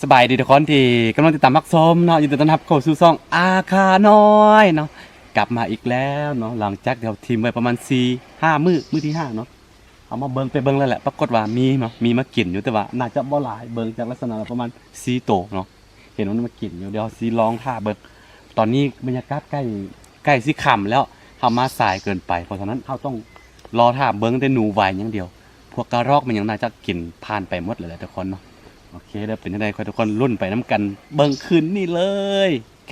ສະບາຍດີທຸກຄົນທີ່ກຳລັງຕິດຕາມຮັບຊົມເນາະ, ຍິນດີຕ້ອນຮັບເຂົ້າສູ່ຊ່ອງອາຄານ້ອຍເນາະ, ກັບມາອີກແລ້ວເນາະ. ຫຼັງຈາກທີ່ເຮົາຖິ້ມໄວ້ປະມານສີ່ຫ້າມື້, ມື້ທີຫ້າເນາະ, ເຮົາມາເບິ່ງ ໄປເບິ່ງແລ້ວແຫຼະ, ປາກົດວ່າມີເນາະ, ມີມາກິນຢູ່, ແຕ່ວ່າໜ້າຈະບໍ່ຫຼາຍ, ເບິ່ງຈາກລັກສະນະແລ້ວປະມານສີ່ໂຕເນາະ, ເຫັນວ່າມັນມາກິນຢູ່. ດຽວເຮົາຊິລອງຖ້າເບິ່ງ. ຕອນນີ້ບັນຍາກາດໃກ້ ໃກ້ຊິຄ່ຳແລ້ວ, ເຮົາມາສາຍເກີນໄປ, ເພາະສະນັ້ນເຮົາຕ້ອງລໍຖ້າເບິ່ງແຕ່ໜູວາຍຢ່າງດຽວ. ພວກກະຮອກມັນຍັງໜ້າຈະກິນຜ່ານໄປໝົດແລ້ວແຫຼະທຸກຄົນເນາະ. ໂອເຄເດີ, ເປັນຈັ່ງໃດ ຂ້ອຍທຸກຄົນລຸ້ນໄປນຳກັນເບິ່ງຄືນນີ້ເລີຍ. ໂອເຄ.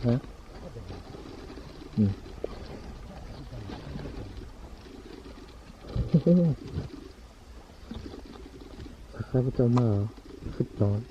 ຮະ? ອືມ ຂ້າພະເຈົ້າມາສຸດຍອດ.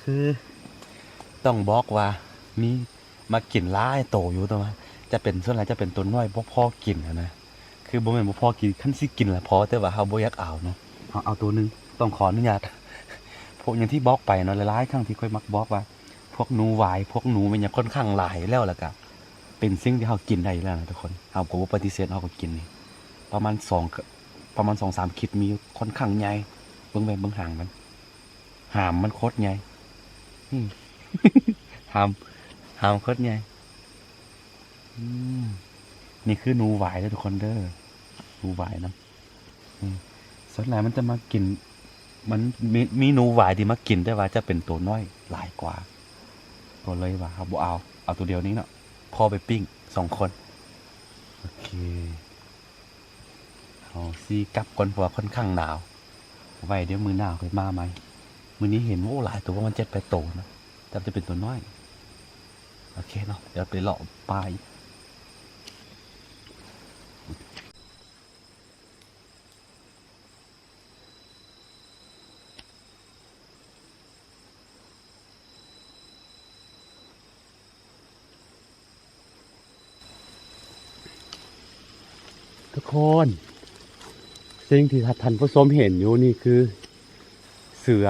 ຄືຕ້ອງບອກວ່າມີ ມັກກິນຫຼາຍໂຕຢູ່ ແຕ່ວ່າຈະເປັນ ສ່ວນຫຼາຍຈະເປັນໂຕນ້ອຍ ບໍ່ພໍກິນຫັ້ນນະ. ຄືບໍ່ແມ່ນບໍ່ພໍກິນ ຄັນຊິກິນລະພໍ ແຕ່ວ່າເຮົາບໍ່ຢາກເອົາເນາະ ເຮົາເອົາໂຕໜຶ່ງ. ຕ້ອງຂໍອະນຸຍາດ ພວກ ຢ່າງທີ່ບອກໄປເນາະ ຫຼາຍໆຄັ້ງທີ່ຂ້ອຍມັກບອກວ່າ ພວກໜູຫວາຍ ພວກໜູແມ່ນຫຍັງ ຂ້ອນຂ້າງຫຼາຍແລ້ວ ແລ້ວກະເປັນສິ່ງທີ່ເຮົາກິນໄດ້ຢູ່ແລ້ວນະທຸກຄົນ. ເຮົາກໍບໍ່ປະຕິເສດ ເຮົາກໍກິນນີ້ ປະມານສອງ ປະມານສອງສາມຂີດ ມີ ຂ້ອນຂ້າງໃຫຍ່. ເບິ່ງແມ່ ເບິ່ງຫາງມັນ ຫາງມັນໂຄດໃຫຍ່ ອືມ ຫາງ ຫາງໂຄດໃຫຍ່. ອືມ ນີ້ຄືໜູຫວາຍເດີທຸກຄົນເດີ ໜູຫວາຍນະ. ອືມ ສ່ວນຫຼາຍມັນຈະມັກກິນ ມັນມີ ມີໜູຫວາຍທີ່ມັກກິນ ແຕ່ວ່າຈະເປັນໂຕນ້ອຍຫຼາຍກວ່າ ກໍເລີຍວ່າເຮົາບໍ່ເອົາ ເອົາໂຕດຽວນີ້ເນາະ ພໍໄປປີ້ງສອງຄົນ. ໂອເຄ ເຮົາຊິກັບກ່ອນ ເພາະວ່າຂ້ອນຂ້າງໜາວ ໄວ້ດຽວມື້ໜ້າຄ່ອຍມາໃໝ່. ມື້ນີ້ເຫັນ ໂອ້ ຫຼາຍໂຕ ປະມານເຈັດແປດໂຕນະ ແຕ່ຈະເປັນໂຕນ້ອຍ. ໂອເຄເນາະ ດຽວໄປເລາະປ່າອີກ. ທຸກຄົນ ສິ່ງທີ່ທ່ານຜູ້ຊົມເຫັນຢູ່ນີ້ຄືເສືອ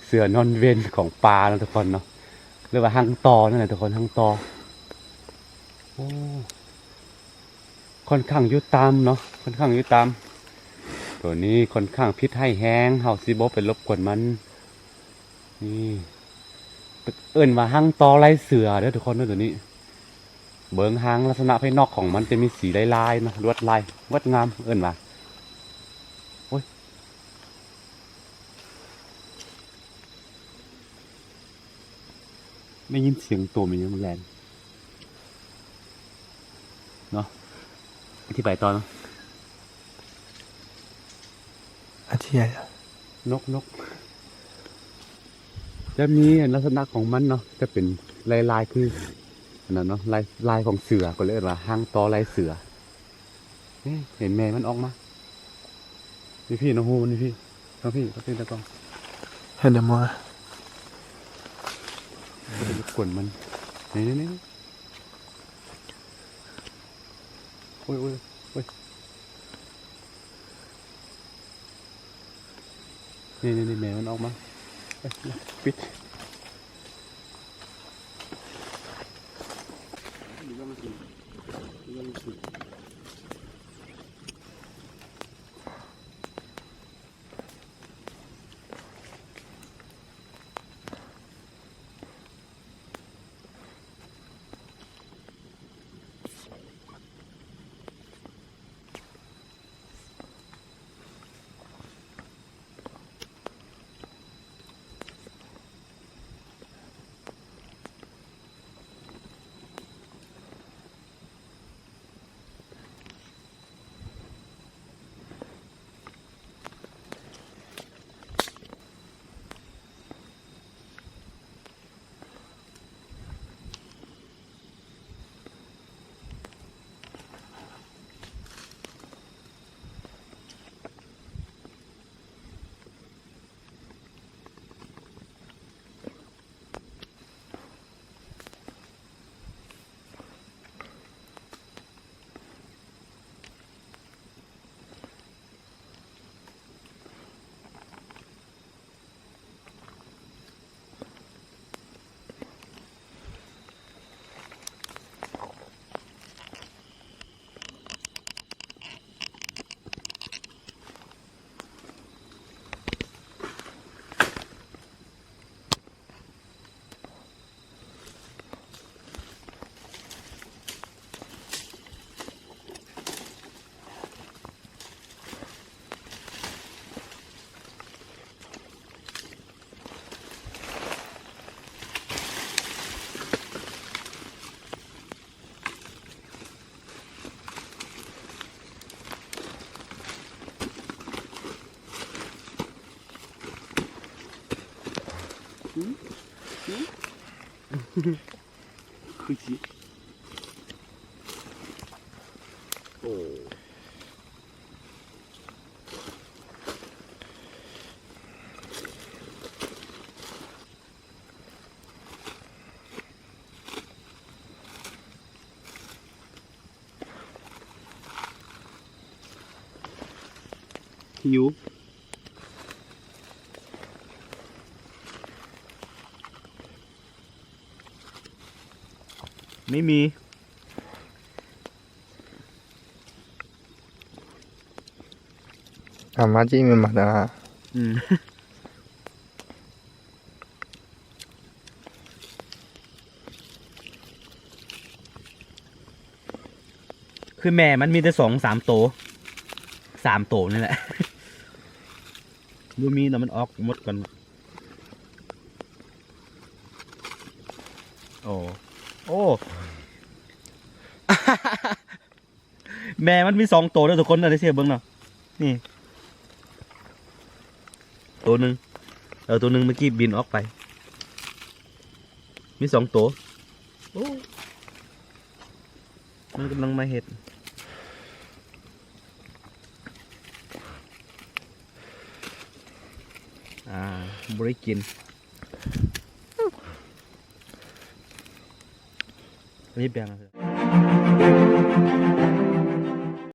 ເສືອນອນເວັນຂອງປ່າເນາະທຸກຄົນເນາະ ຫຼືວ່າຮັງຕໍ່ນັ້ນແຫຼະທຸກຄົນ ຮັງຕໍ່. ໂອ້ ຂ້ອນຂ້າງຢູ່ຕ່ຳເນາະ ຂ້ອນຂ້າງຢູ່ຕ່ຳ. ໂຕນີ້ຂ້ອນຂ້າງພິດຮ້າຍແຮງ ເຮົາຊິບໍ່ໄປລົບກວນມັນ. ນີ້ ເອີ້ນວ່າຮັງຕໍ່ລາຍເສືອເດີທຸກຄົນເດີ ໂຕນີ້. ເບິ່ງຫາງ ລັກສະນະພາຍນອກຂອງມັນຈະມີສີລາຍໆເນາະ ລວດລາຍ ງດງາມ ເອີ້ນວ່າ ໂອ້ຍ ໄດ້ຍິນສຽງໂຕແມ່ນຫຍັງມັນແລ່ນເນາະ. ອະທິບາຍຕໍ່ເນາະ ອະທິບາຍ ນົກ ນົກ ຈະມີລັກສະນະຂອງມັນເນາະ ຈະເປັນລາຍໆ ຄືອັນນັ້ນເນາະ ລາຍ ລາຍຂອງເສືອ ກໍເລີຍເອີ້ນວ່າຮັງຕໍ່ລາຍເສືອ. ເອີ ເຫັນແມ່ມັນອອກມາ ນີ້ພີ່ ນ້ອງຮູ້ມັນນີ້ພີ່ ທາງພີ່ ທາງພີ່ຕາກ້ອງ ເຫັນແລ້ວບໍ່? ບໍ່ໄດ້ລົບກວນມັນ ນີ້ໆໆ ໂອ້ຍ ໂອ້ຍ ໂອ້ຍ ນີ້ໆໆ ແມ່ມັນອອກມາ ເອີຍ ປິດ. หิว ไม่มี อามาจิมีมาดา อืม คือแม่มันมีแต่สองสามโต สามโตนี่แหละ บ่มีเนาะ มันออกหมดก่อน โอ้ โอ้ แม่มันมีสองโตเด้อทุกคน เด้อ เสียเบิ่งเนาะ นี่ โตหนึ่ง เออ โตหนึ่งเมื่อกี้บินออกไป มีสองโต โอ้ มันกำลังมาเฮ็ด อ่า บ่ได้กิน อันนี้แบ่ง